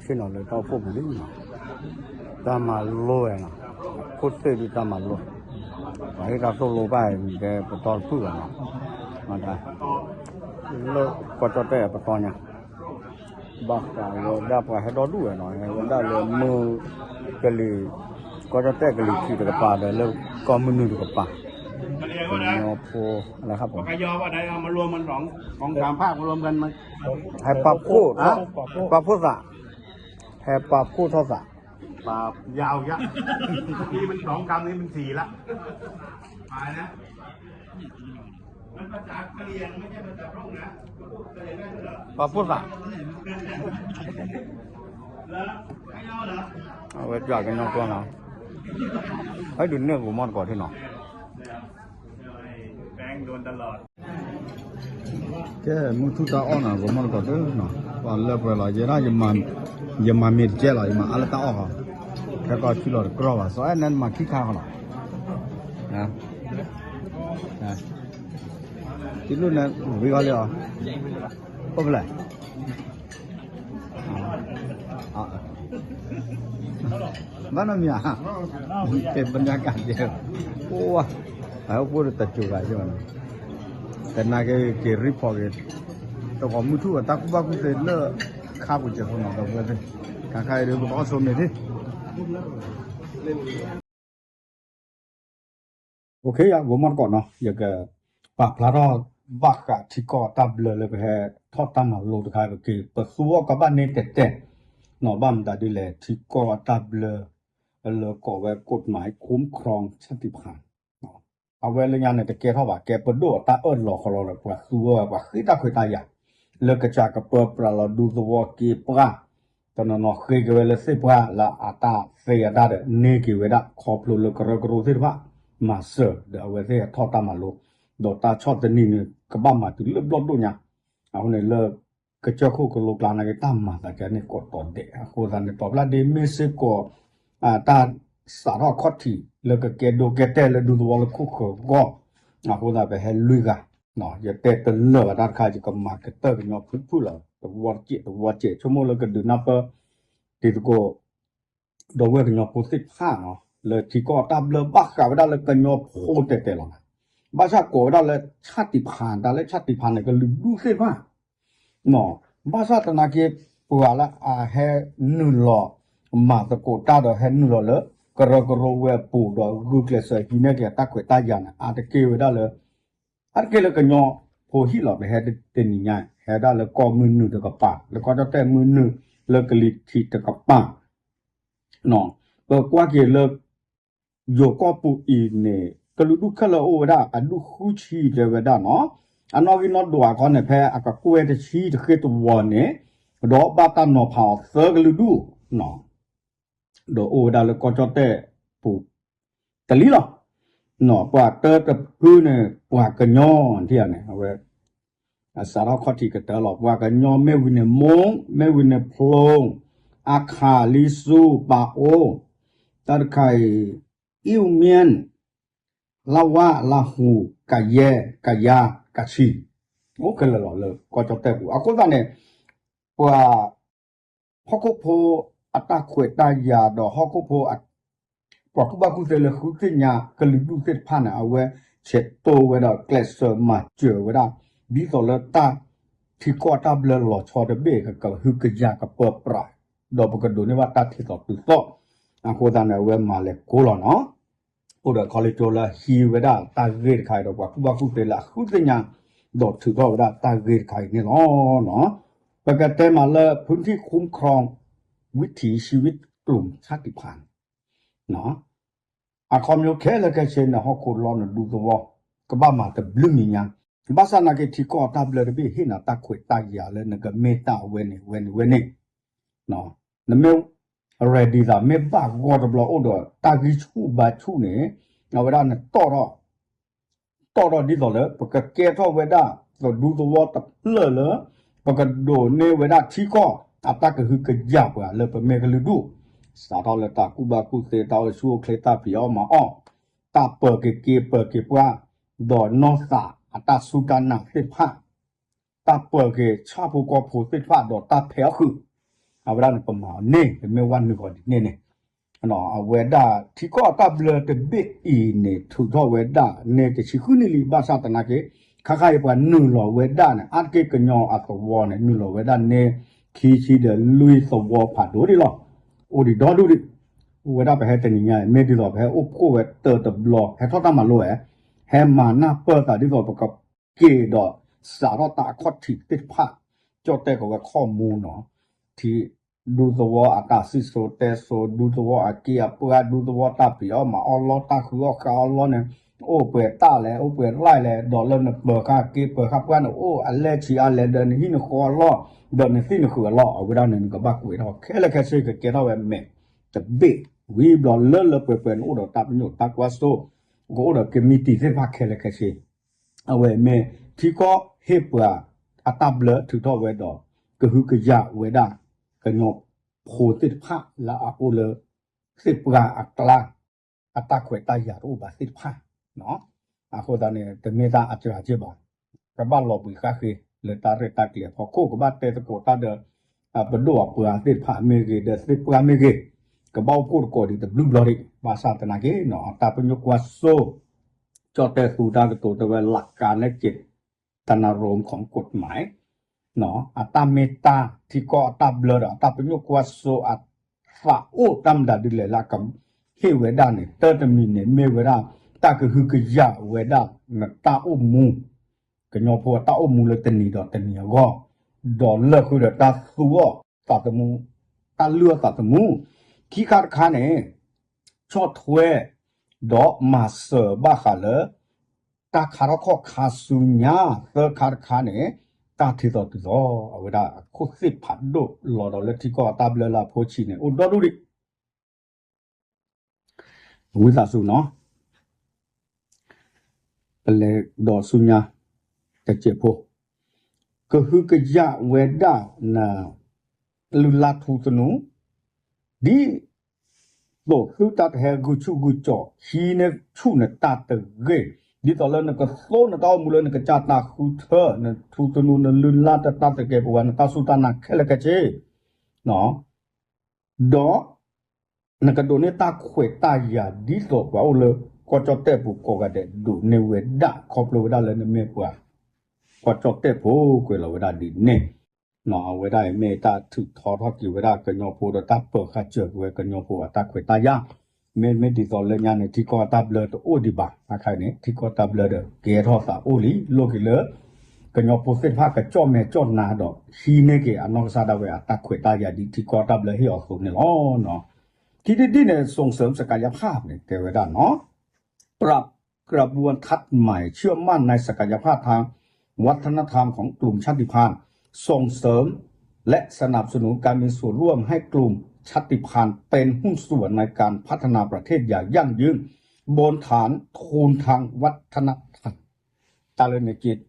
နီၤလၢတၢ်အိၣ်ဖှိၣ်ပူၤလံနီၤ, တၢ်မၤလိဝဲနီၤ, ခိၣ်သ့ၣ်ဒုးတၢ်မၤလိ, ပှၤဟ့ၣ်တၢ်သိၣ်လိဘၣ်တဲပတီၢ်တဖုၣ်ဘၣ်နီၤ, လၢကီၢ်ကၠီၣ်တဲၣ်ပတီၢ်ညါ ဘၣ်ဃးဝဲဒၣ်ပှၤဟဲဒီဒူၣ်ဝဲနီၤ, ဝဲဒၣ်လၢမုၢ်ကလံၤ, ကီၢ်ကၠီၣ်တဲၣ်ကလံၤထံးတကပၤဒီးလၢကီၢ်မုၢ်နုာ်တကပၤ, ကညီဖိ, ဟဲပာ်ဖှိၣ်, ပာ်ဖှိၣ်သး, ဟဲပာ်ဖှိၣ်ထီၣ်သး ပာ်ဖှိၣ်သး, အဝဲကၠီကညီကျိာ်နီၤ, ဟဲဒုးနဲၣ်ဂိၤမီၢ်တကိးထံနီၤ, ကဲ မုၢ်ထူၣ်တၢ်အီၣ်နီၤ ဂိၤမီၢ်တကိးထံနီၤ, ပှၤလၢပှဲၤလီၤ ယဲဒၣ်, ယမၤမ့ၢ်တကဲလီၤ ယမၤအါလၢတၢ်အီၣ်ဃီ, ခဲကီၢ်ဆူလီၤတကြၢးဘၣ် စီၤအဲၣ်နဲနမၤခံခါဃီလီၤ, တံလူၢ်နဲဝံၤဃီလံအီၤ, အိၣ်ဖဲလဲၣ် ဘၣ်နီတမံၤဧါ, ကဲဘၣ်ညါကၣ်ဒဲး, အိၣ်ဝါ, အအိၣ်ဖှိၣ်တစိၤဂၤကဲဘၣ်နီၤ, တနာ်က့ၤက့ၤ report က့ၤ, တဂီၤမုၢ်ထူၣ်အတၢ်ကူၣ်ဘၣ်ကူၣ်သ့လၢ ခါပူၤစဲးဖိနီၤ ဒီပုၢ်ဝဲၢ်သ့ၣ်, ခါခါအံၤဒုး ပကအီၣ်ဆိမ့ၤသ့ၣ် ယ ဂိၤမီၢ်တကိးနီၤ ယကပာ်ဖျါထီၣ်ဘၣ်ဃးထံကီၢ်အတၢ်ဘျၢလၢပဟဲထီၣ်တၢ်မၤလိတခါ ပက့ၤ ပသူအီၤကဘၣ်န့ၣ်တဲာ်တဲာ်နီၤ, ဘၣ်မတၤဒ်လဲၣ် ထံကီၢ်အတၢ်ဘျၢ လၢကိးဝဲ กฎหมายคุ้มครองชาติพันธุ์ အဝဲလၢညါန့ၣ် တကဲထီၣ်ဘၣ် ကဲပဒိၣ်အတၢ်အၢၣ်လီၤဃီလီၤဒီး ပှၤသူဝဲ ပှၤဃ့တၢ်ခွဲးတၢ်ယာ် လၢကစၢ်ကပၢပြးလီၤဒူသဝီက့ၤပှၤ တနီၤနီၤဃ့က့ၤဝဲလၢသ့ၣ်ပှၢ်လၢအတၢ်သ့အတၢ်ဒီး န့ၢ်က့ၤဝဲဒၣ် ခီဖျိလၢကရၢကရိသ့ၣ်တဖၣ် မၤစၢၤဒီးအဝဲသ့ၣ်ဟဲထီၣ်တၢ်မၤလိ ဒီးတၢ်ဆီၣ်သနံးန့ၣ် ကဘၣ်မၤတုၤလၢဘျီၣ်ဒိၣ်ညါ အဃိန့ၣ်လၢ ကစၢၢ်ခိၣ်ကလိကျါနာ်က့ တၢ်မၤသးကဲန့ၣ်ကိးတီၤဒဲး အဃိသတးန့ၣ် ပာ်ဖျါဒ်မ့ၢ်စ့ၢ်ကီး တၢ်စးထီၣ်ခီၣ်ထံး လၢကကဲဒိကဲတဲာ်လၢဒူသဝီလၢခိၣ်ဃၢၤအဂီၢ် အဃိသတးပဟဲလွံၢ်ဂၤ ယတဲတလၢာ်ဘၣ်တၢ်တခါ ယကမၤကတၢၢ်ကညီဖုၣ်ဖုၣ်လီၤ တဝီတစဲးတဝီတစဲး ဆိကမိၣ်လၢကဒုးနၢ်ပၢၢ် တံၤသကိး ဒီပုၢ်ဝဲၢ်ကညီဖိသ့ၣ်တဖၣ်နီၤ လၢထံကီၢ်တၢ်ဘျၢဘၣ်ဃးဝဲဒၣ်လၢကညီဖိတဲာ်တဲာ်လီၤ. ဘၣ်ဆၣ်ကိးဝဲဒၣ်လၢ ชาติพันธุ์ တၢ်လၢ ชาติพันธุ์ န့ၣ် ကလုာ်ဒူၣ်သ့ၣ်တဖၣ် ဘၣ်ဆၣ်သနာ်က့ ပှၤလၢအဟဲနုာ်လီၤ မၤသကိးတၢ်ဒီးဟဲနုာ်လီၤလၢ ကရၢကရိဝဲအပူၤ ဒီးဂုာ်ကျဲးစၢးဟံးန့ၢ်က့ၤအတၢ်ခွဲးတၢ်ယာ်န့ၣ် အါတက့ၢ်ဝဲဒၣ်လၢ အါတက့ၢ်လၢကညီဖိဟံၣ်လီၤ. ပဟဲတနံၤညါ ဟဲဒၣ်လၢကီၢ်မုၢ်နုာ်တကပၤ လၢကီၢ်ကၠီၣ်တဲၣ်မုၢ်နုာ် လၢကလံၤထံးတကပၤ ပကွၢ်က့ၤလၢ ယိၤကီၢ်ပူၤအံၤန့ၣ် ကလုာ်ဒူၣ်ခဲလၢာ်အိၣ်ဝဲဒၣ် အဒူၣ်ဃုဆံတဲဝဲဒၣ်နီၤ. အနီၣ်ဂံၢ်နီၣ်ဒွးအခီန့ၣ် ဖဲအကကွဲၢ်တဆံတဃ့တဝီန့ၣ် ဒီးဘၣ်တၢ်နီၤဖးအီၤသၢကလုာ်ဒူၣ် ဒီးအိၣ်ဝဲဒၣ်လၢကီၢ်ကၠီၣ်တဲၣ်ပူၤတလံၤလီၤ. ပှၤတၢတဖုန့ၣ် ပှၤကညီထံၣ်ဧါန့ၣ် အဝဲ အစးထီၣ်ခီၣ်ထံးကတၢၢ်လီၤ. ပှၤကညီမ့ၢ်ဝံၤန့ၣ်မိၢ် မ့ၢ်ဝံၤန့ၣ်ဖျိ အခး လံစူ ပာ်အိၣ် တၢ်တခါအံၤ အ့ၣ်မၠၣ် လၢဝါ လၢဟူ ကယဲ ကယါ ကဆံ အိၣ်ခဲလၢာ်လီၤလၢကီၢ်ကၠီၣ်တဲၣ်ပူၤ. အဃိသတးန့ၣ် ပှၤ ဟီၣ်ခိၣ်ဖိအတၢ်ခွဲးတၢ်ယာ်ဒီးဟီၣ်ခိၣ်ဖိ ပှၤကူၣ်ဘၣ်ကူၣ်သ့လၢဃုသ့ၣ်ညါကလုာ်ဒူၣ်သ့ၣ်တဖၣ်န့ၣ် အဝဲဆဲးတိဝဲဒီးကျဲးစၢးမၤစၢၤဝဲဒၣ် ဒ်သိးလၢတၢ်ထံကီၢ်တၢ်ဘျၢလီၤဆီတဘ့ၣ် ကကဟုကယာ်ကပၢပြး ဒီးပကဒိးန့ၢ်ဘၣ်တၢ်ထံးသီးတုၤသီး အဃိသတးန့ၣ် အဝဲမၤလဲၤကိးလီၤနီၤ အိၣ်ဒီးခီလ့ၣ်ကၠိလၢဟံးဝဲဒၣ်တၢ်ဂ့ၢ်တခါအံၤဒီးပှၤကူၣ်ဘၣ်ကူၣ်သ့လၢအဃုသ့ၣ်ညါ ဒီးထုးထီၣ်ဝဲဒၣ်တၢ်ဂ့ၢ်တခါအံၤန့ၣ်လီၤ. ပကတဲမးလၢ พื้นที่คุ้มครองวิถีชีวิตกลุ่มชาติพันธุ์ အခီပညီခဲလၢာ်ခဲဆ့န့ၣ် ဟီၣ်ခိၣ်လီၤနဒူသဝီ ကဘၣ်မၤတဘျုးမဲာ်ညါ ဘၣ်ဆၣ်သနာ်က့ထံကီၢ်တၢ်ဘျၢတဘ့ၣ်ဟ့ၣ်နၤတၢ်ခွဲးတၢ်ယာ်လၢနကမ့ၢ်တၢ်အဝဲန့ၣ်ဝဲန့ၣ်ဝဲန့ၣ် နမ့ၢ် ready သး မ့ၢ်ဘၣ်ဂီၢ်တဘျီအိၣ်ဒီးတၢ်ဂံၢ်ဆူၣ်ဘါဆူၣ်န့ၣ် အဝဲဒၣ်နတီၣ်ထီၣ် တီၣ်ထီၣ်ဒ်သိးလၢ ပကကဲထီၣ်ဝဲဒၣ် သဒူသဝီတဖျၢၣ်လၢ ပကဒိးန့ၢ်ဝဲဒၣ်ထံကီၢ် အတၢ်ကဟုကယာ်ပှၤလၢပမ့ၢ်ကလုာ်ဒူၣ် စးထီၣ်လၢတၢ်ကူၣ်ဘၣ်ကူၣ်သ့ တၢ်အိၣ်ဆူၣ်အိၣ်ချ့ တၢ်ဖံးအီၣ်မၤအီၣ် တၢ်ပၢၤက့ၤက့ပၢၤက့ၤပှၢ် ဒီးနီၢ်သးအတၢ်စူၢ်တၢ်နာ်သ့ၣ်တဖၣ် တၢ်ပၢၤက့ၤဆၣ်ဖိကီၢ်ဖိသ့ၣ်တဖၣ်ဒီးတၢ်ဖဲးအီၣ်ဃုာ် အဝဲဒၣ်န့ၣ် ပမၤအီၤန့ၢ် ပမ့ၢ်ဝဲနုာ်ဃီၤဒ်န့ၣ်န့ၣ် အဝဲဒၣ်ထံကီၢ်အတၢ်ဘျၢတဘ့ၣ်အံၤန့ၣ် ထုးထီၣ်ဝဲဒၣ်န့ၣ် တဆံဃုနံၣ်လံ ဘၣ်ဆၣ်သနာ်က့ ခါခါအံၤပှၤနုာ်လီၤဝဲဒၣ်န့ၣ် အါတက့ၢ်ကညီအသဝီန့ၣ် နုာ်လီၤဝဲဒၣ်န့ၣ် ခံဆံဒီးလွံၢ်သဝီဖးဒိၣ်ဒံးလီၤ. အိၣ်ဒံးဒီဒူၣ်ဒံး အိၣ်ဝဲဒၣ်ပဟဲတနံၤညါ မ့ၢ်ဒ်သိးပဟဲအိၣ်ဖှိၣ်ဝဲတၢၢ်တဘျီ ဟဲထီၣ်တၢ်မၤလိဝဲ ဟဲမၤနၢ်ပၢၢ်သးဒ်သိးပကက့ၤဒီးစးထီၣ်တၢ်အခီၣ်ထံးသ့ၣ်တဖၣ် ကၠီၣ်တဲၣ်ကီးဝဲခီၣ်မူနီၤ ထံ ဒူသဝီအတၢ်စံၣ်စိၤတဲစိၤ ဒူသဝီအက့အပှၢ် ဒူသဝီတၢ်ဖံးအီၣ်မၤအီၣ်လီၢ် တၢ်ဃုအီၣ်ဃုအီၣ်လီၢ်န့ၣ် အိၣ်ပှဲၤတၢ်လဲၣ် အိၣ်ပှဲၤလၢ်လဲၣ် ဒီးလၢနပၢၤဃာ်က့ပၢၤဃာ်ပှၢ်န့ၣ် အိၣ်အလဲၢ်ဆံးအါလဲၣ် ဒီးနဟံၣ်နဃီအလီၢ် ဒီးနသံၣ်နဃုာ်အလီၢ် အဝဲဒၣ်န့ၣ် နကဘၣ်ကွဲးထီၣ်ခဲလၢာ်ခဲဆ့ ကကဲထီၣ်ဝဲမဲာ်တဘ့ၣ် ဝံၤဘျီလၢလၢပှဲၤပှဲၤန့ၣ် အိၣ်ဒီးတၢ်ပညိၣ်တၢ်ကွၢ်စိ ကအိၣ်ဒီးကမံးတံာ်သ့ၣ်တဖၣ်ခဲလၢာ်ခဲဆ့ အဝဲမ့ၢ်ထံကီၢ်ဟ့ၣ်ပှၤအတၢ်ဘျၢထုးထီၣ်ဝဲဒီး ကဟုကယာ်ဝဲဒၣ် ကညီဖိသ့ၣ်တဖၣ်လၢအအိၣ်လၢ သ့ၣ်ပှၢ်အကျါ အတၢ်ခွဲးတၢ်ယာ်တအိၣ်ဘၣ်သ့ၣ်တဖၣ် အဃိသတးန့ၣ် တမ့ၢ်တၢ်အစှၤက့ဘၣ်. ကဘၣ်လီၤဘှံးဃါဃ့ လၢတၢ်ရဲၣ်တၢ်ကျဲၤအဖီခိၣ် ကဘၣ်တဲသကိးတၢ်ဒီး ပဒိၣ်အပှၤသ့ၣ်တဖၣ်မ့ၢ်ဂ့ၤ ဒီးသ့ၣ်ပှၢ်မ့ၢ်ဂ့ၤ ကဘၣ်အိၣ်ဖှိၣ်သကိးဒံးတဘျုးဘျီဒံး ဘၣ်ဆၣ်သနာ်က့ အတၢ်ပညိၣ်ကွၢ်စိ ကၠီၣ်တဲၣ်သူတၢ်ကတိၤတဲဝဲ หลักการ และเจตนารมณ์ของกฎหมาย အတၢ်မ့ၢ်တၢ်ထံကီၢ်အတၢ်ဘျၢဒီး အတၢ်ပညိၣ်ကွၢ်စိ အသးအိၣ်တၢ်မတၤဒ်လဲၣ်လၢအကဟ့ၣ်ဝဲဒၣ်န့ၣ် တၢ်တမံၤန့ၣ် မ့ၢ်ဝဲဒၣ် တၢ်ကဟုကယာ်ဝဲဒၣ် နတၢ်အိၣ်မူ ကညီဖိအတၢ်အိၣ်မူလၢတနံၤဒီးတနံၤအဂီၢ်, ဒီးလၢာ်ဃုာ်ဒီးတၢ်သူအီၣ်သးသမူ, တၢ်လုၢ်အီၣ်သးသမူ, ခံခါတခါန့ၣ် ဆီၣ်ထွဲ ဒီးမၤစၢၤဘၣ်ဃးလၢ တၢ်ခါထီၣ်ခီၣ်ခါဆူညါ, သၢခါတခါန့ၣ် တၢ်ထံသီတုၤသီ, အဝဲဒၣ်အခိၣ်သ့ၣ်ဖးဒိၣ်လီၤဒီးလၢထံကီၢ်အတၢ်ဘျၢလၢအဖိဆံးန့ၣ် အိၣ်ဒီဒူၣ်ဒံး ဝံသးစူၤနီၤ, ပလဲၤဒီးဆူညါ တစဲးဖိ, ကဟုကယာ်ဝဲဒၣ် နလုၢ်လၢ်ထူသနူ, ဒ်သိးသုတၢ်တဟဲဂုာ်ဆူၣ်ဂုာ်ကၠီၣ် ဟံးန့ၢ်ဆူၣ်နတၢ်တဂ့ၤ, ဒ်သိးလၢနကသိနတၢ်အိၣ်မူလၢနကစၢ်တၢ်ဃုထၢ နထူသနူ နလုၢ်လၢ်တၢ်သကဲးပဝး နတၢ်စူၢ်တၢ်နာ်ခဲလၢာ်ခဲဆ့ ဒီး နကဒိးန့ၢ်တၢ်ခွဲးတၢ်ယာ်ဒ်သိးပှၤအိၣ်လၢ ကီၢ်ကၠီၣ်တဲၣ်ပူၤကိးဂၤဒဲး ဒိးန့ၢ်ဝဲဒၣ် ခီဖျိဝဲဒၣ်လၢနမ့ၢ်ပှၤ ကီၢ်ကၠီၣ်တဲၣ်ဖိ ကွဲးလီၤဝဲဒၣ်ဒ်န့ၣ်, အဝဲဒၣ်အံၤမ့ၢ်တၢ်ထုးထီထီၣ်က့ၤဝဲဒၣ်ကညီဖိဒီးတၢ်ပၢၤဃာ်စၢၤက့ၤဝဲကညီဖိအတၢ်ခွဲးတၢ်ယာ်, မ့မ့ၢ်ဒ်သိးလၢညါန့ၣ် ထံကီၢ်တၢ်ဘျၢတအိၣ်ဒံးဘၣ်, အခါန့ၣ် ထံကီၢ်တၢ်ဘျၢဒီးကဲထီၣ်သးအိၣ်လံ လိၣ်က့ၤလၢ ကညီဖိသ့ၣ်တဖၣ်ကကၠီၣ်မဲာ်ကၠီၣ်နါဒီး ဟံးန့ၢ်က့ၤအနီၢ်ကစၢ်ဒၣ်ဝဲအတၢ်ခွဲးတၢ်ယာ်ဒ်ထံကီၢ်တၢ်ဘျၢဟ့ၣ်အီၤအသိးန့ၣ်လီၤ. ခံထံၣ်တထံၣ်န့ၣ် ส่งเสริมศักยภาพန့ၣ် တဲဝဲဒၣ်နီၤ ปรับกระบวนทัศน์ใหม่ เชื่อมั่นในศักยภาพทางวัฒนธรรมของกลุ่มชาติพันธุ์ ส่งเสริมและสนับสนุนการมีส่วนร่วมให้กลุ่มชาติพันธุ์เป็นหุ้นส่วนในการพัฒนาประเทศอย่างยั่งยืน บนฐานทุนทางวัฒนธรรม တၢ်လၢနက့ၤ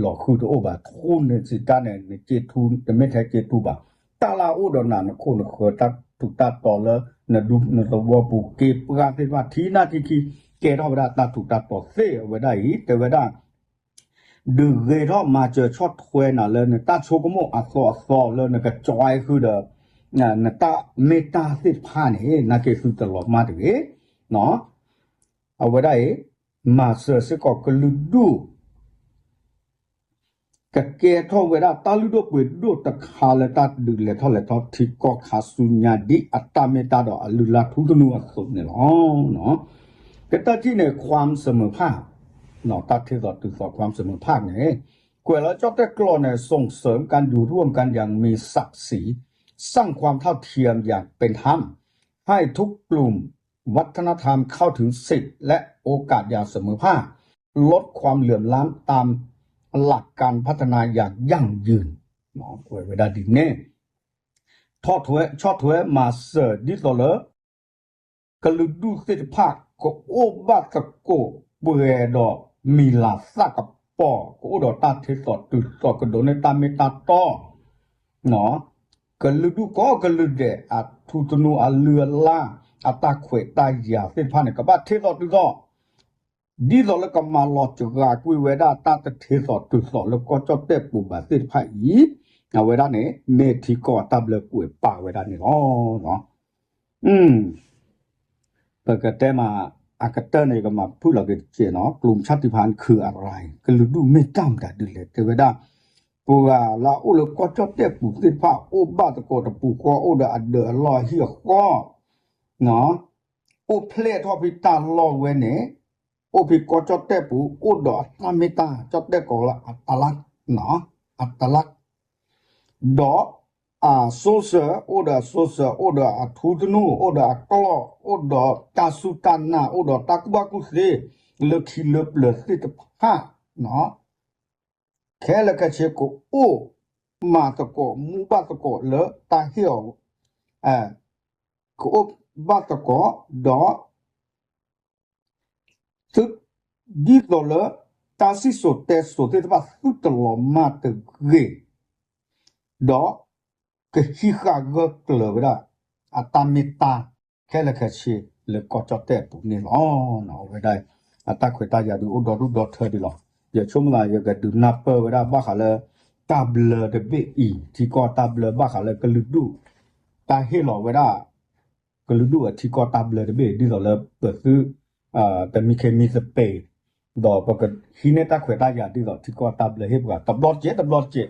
လီၤဃုာ်တအိၣ်ဘၣ် ထူန့ၣ်စံးတၢ်န့ၣ် နက့ၤထူ တမ့ၢ်ထဲက့ၤထူဘၣ်, တၢ်လၢအအိၣ်ဒီးနၤနခိၣ်နဃၢၤ တၢ်ထူးတၢ်တီၤလၢ နဒူနသဝီပူၤ က့ပှၢ်သ့ၣ်တဖၣ် ထံနၢ်ထံခံ ကဲထီၣ်ဝဲဒၣ်တၢ်ထူးတၢ်တီၤသ့ၣ် အဝဲဒၣ်အံၤ တဲဝဲဒၣ် ဒုးဂဲၤထီၣ်မၤစၢၤဆီၣ်ထွဲနၤလၢနတၢ်ဆိကမိၣ်အသီအသီလၢနကကၠီဃုာ်ဒီး နတၢ်မ့ၢ်တၢ်သ့ၣ်တဖၣ်န့ၣ် နာ်က့ၤသုတလီၤမၢ်တဂ့ၤ အဝဲဒၣ်အံၤ မၤစၢၤစ့ၢ်ကီးကလုာ်ဒူၣ် ကကဲထီၣ်ဝဲဒၣ်တၢ်လုၢ်ဒိၣ်ပှ့ၤဒိၣ်တခါလၢတၢ်ဒုးလဲၤထီၣ်လဲၤထီထံကီၢ်ခါဆူညါဒ်အတၢ်မ့ၢ်တၢ်ဒီးအလုၢ်လၢ်ထူသနူအသိးန့ၣ်လီၤ. ကတၢၢ်ထံၣ်န့ၣ် ความเสมอภาค တၢ်ထံၣ်သိးတုၤသိး ความเสมอภาค န့ၣ် ကွဲးလၢကၠီၣ်တဲၣ်ကျိာ်န့ၣ် ส่งเสริมการอยู่ร่วมกันอย่างมีศักดิ์ศรี สร้างความเท่าเทียมอย่างเป็นธรรม ให้ทุกกลุ่มวัฒนธรรมเข้าถึงสิทธิและโอกาสอย่างเสมอภาค ลดความเหลื่อมล้ำตามหลักการพัฒนาอย่างยั่งยืน ကွဲးဝဲဒၣ်ဒ်န့ၣ် ဆီၣ်ထွဲ ဆီၣ်ထွဲမၤစၢၤဒ်သိးလၢ ကလုာ်ဒူၣ်သ့ၣ်တဖၣ် ကအိၣ်ဘၣ်သကိးပှဲၤဒီးမံၤလၤသၣ်ကပီၤ ကအိၣ်ဒီးတၢ်ထံသိးတုၤသိး ကဒိးန့ၢ်တၢ်မ့ၢ်တၢ်တီ ကလုာ်ဒူၣ်ကိးကလုာ်ဒဲး အထူသနူအလုၢ်အလၢ် အတၢ်ခွဲးတၢ်ယာ်သ့ၣ်တဖၣ်န့ၣ် ကဘၣ်ထံသိးတုၤသိး ဒ်သိးလၢကမၤလီၤစှၤကွံာ်ဝဲဒၣ်တၢ်တထံသိးတုၤသိးလၢကီၢ်ကၠီၣ်တဲၣ်ပူၤဘၣ်သ့ၣ်တဖၣ်အံၤ, အဝဲဒၣ်န့ၣ် မ့ၢ်ထံကီၢ်အတၢ်ဘျၢကွဲးပာ်ဝဲဒၣ်န့ၣ်လီၤ. ပကတဲမး အကတၢၢ်န့ၣ် ယကမၤဖုၣ်လီၤက့ၤတစဲးနီၤ ကလူးမုၢ်ဆါတံၢ်ဖးခုအရၤ ကလုာ်ဒူၣ်မ့ၢ်တၢ်မတၤဒုလဲၣ် တဲဝဲဒၣ် ပှၤလၢအအိၣ်လၢကီၢ်ကၠီၣ်တဲၣ်ပူၤသ့ၣ်တဖၣ် အိၣ်ဘၣ်သကိးတပူၤဃီ အိၣ်ဒီးအဒၢးအလီၢ်အဟံၣ်အဃီ အိၣ်ဖျဲၣ်ထီၣ်ဖဲတၢ်လီၢ်ဝဲန့ၣ် အိၣ်ဖဲကီၢ်ကၠီၣ်တဲၣ်ပူၤ အိၣ်ဒီးအတၢ်မ့ၢ်တၢ် ကၠီၣ်တဲၣ်ကိးလၢအတလး အတလး ဒီးအစိစၢၤ အိၣ်ဒီးအစိစၢၤ အိၣ်ဒီးအထူသနူ အိၣ်ဒီးအကျီၢ် အိၣ်ဒီးတၢ်စူၢ်တၢ်နာ် အိၣ်ဒီးတၢ်ကူၣ်ဘၣ်ကူၣ်သ့ လၢခံလၢပျၢၤသ့ၣ်တဖၣ် ခဲလၢာ်ခဲဆ့ကအိၣ်မၤသကိး မူဘၣ်သကိးလၢတၢ်ဟ့ၣ်အီၤ ကအိၣ်ဘၣ်သကိး ဒီး သု ဒ်သိးလၢ တၢ်စံၣ်စိၤတဲစိၤသ့ၣ်တဖၣ် သုတလီၤမၢ်တဂ့ၤ, ဒီး ကဟံးဃာ်ဂၢၢ်ကျၢၤဝဲဒၣ် အတၢ်မ့ၢ်တၢ် ခဲလၢာ်ခဲဆ့လၢကီၢ်ကၠီၣ်တဲၣ်အပူၤန့ၣ်လီၤ. အဝဲဒၣ် အတၢ်ခွဲးတၢ်ယာ်ဒုးအိၣ်ဒီဒူၣ်ဒီထၢဒံးလီၤ. ယဆိကမိၣ်သး ယကဒုးနၢ်ပၢၢ်ဝဲဒၣ်ဘၣ်ဃးလၢ တၢ်ဘျၢတဘ့ၣ်အံၤ ထံကီၢ်တၢ်ဘျၢဘၣ်ဃးလၢကလုာ်ဒူၣ် တၢ်ဟ့ၣ်လီၤဝဲဒၣ် ကလုာ်ဒူၣ်အထံကီၢ်တၢ်ဘျၢတဘ့ၣ် ဒ်သိးလၢပသု တမံခ့မံသပ့ၤ, ဒီးပကဟံးန့ၢ်တၢ်ခွဲးတၢ်ယာ်ဒ်သိးထံကီၢ်တၢ်ဘျၢဟ့ၣ်ပှၤ တဘျီတစဲးတဘျီတစဲး,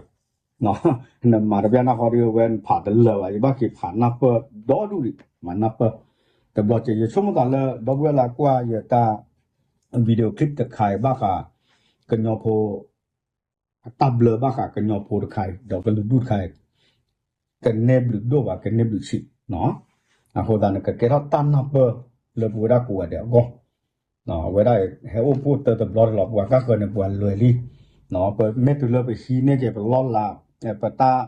နမၤတဘျီနၢ်ဟူဒ်ဝဲနဖးတလၢာ်ဘၣ် ယဘၣ်က့ၤဖးနၢ်ပၢၢ်ဒီဒူၣ်ဒံး မၤနၢ်ပၢၢ် တဘျီတစဲး ယဆိကမိၣ်သးလၢ ဒီပုၢ်ဝဲၢ်လၢကွၢ်ယတၢ် video clip တခါအံၤဘၣ်ဃး ကညီဖိ အတၢ်ဘျၢဘၣ်ဃးကညီဖိတခါအံၤ ဒီးကလုာ်ဒူၣ်တခါအံၤ ကနဲဘျုးဒိၣ်ဘၣ် ကနဲဘျုးဆံး, အဃိသတးန့ၣ် ကကဲထီၣ်တၢ်နၢ်ပၢၢ်လၢပဝဲဒၣ်ကိးဂၤဒဲးအဂီၢ်, အဝဲဒၣ်ဟဲအိၣ်ဖှိၣ်တၢတဘျီတလီၤ ပှၤကါဃၢၤန့ၣ် ပှၤလွဲၤလံ, ပမ့ၢ်တုၤလၢပဟံးန့ၢ်က့ၤပလီၢ်လၤ ပတၢ်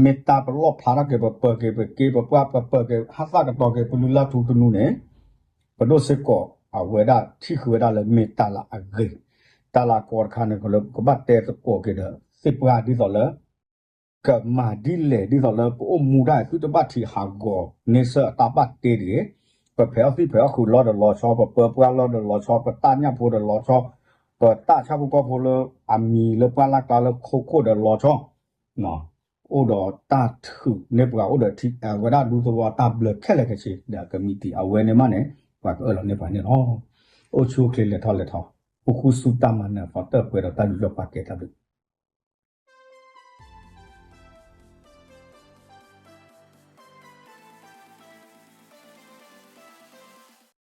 မ့ၢ်တၢ်ပလီၢ်ဖျါထီၣ်က့ၤ ပပၢၤက့ၤ ပက့ပပှၢ် ပပၢၤက့ၤ ဟးသၣ်ကတီၤက့ၤ ပလုၢ်လၢ်ထူသနူန့ၣ် ပဒိၣ်စ့ၢ်ကီး အဝဲဒၣ်ထံၣ်ဃုာ်ဝဲဒၣ်လၢမ့ၢ်တၢ်လၢအဂ့ၤ, တၢ်လၢအကီတခါန့ၣ် လၢပကဘၣ်တဲသကိးက့ၤဒီး သ့ၣ်ပှၢ်ဒ်သိးလၢ ကမၤဒ်လဲၣ်ဒ်သိးလၢပအိၣ်မူဒၣ် သုတဘၣ်ထံးဟးဂီၤန့ဆၢၣ်အတၢ်ဘၣ်တ့တဂ့ၤ, ပဖဲးအီၣ်သံၣ်ဖဲးအီၣ်ဃုာ်လီၤဒီးလီၤဆီ ပပၢၤပှၢ်လီၤဒီးလီၤဆီ ပတၢ်ညၣ်ဖိဒီးလီၤဆီ ပတၢ်ဆၣ်ဖိကီၢ်ဖိလၢအမံၤလၢပှၢ်လၢ်ကျါလၢခိခိၣ်ဒီးလီၤဆီ အိၣ်ဒီးတၢ်ထုးန့ၢ်ပှၤ အိၣ်ဒီးဝဲဒၣ်ဒူသဝီတၢ်ဘျၢခဲလၢာ်ခဲဆ့ ဒီးကမံးတံာ်အဝဲန့ၣ်မးန့ၣ် ပှၤကအၢၣ်လီၤန့ၢ်ပှၤန့ၣ်လီၤ. အိၣ်ဆူၣ်အိၣ်ချ့လဲၤထီၣ်လဲၤထီ အိၣ်ဃူဆူတၢ်မၤနၢၤ ပှၤတၢၣ်ပှဲၤဒီးတၢ်ယူးယီၣ်ပာ်ကဲတၢ်ဘျုး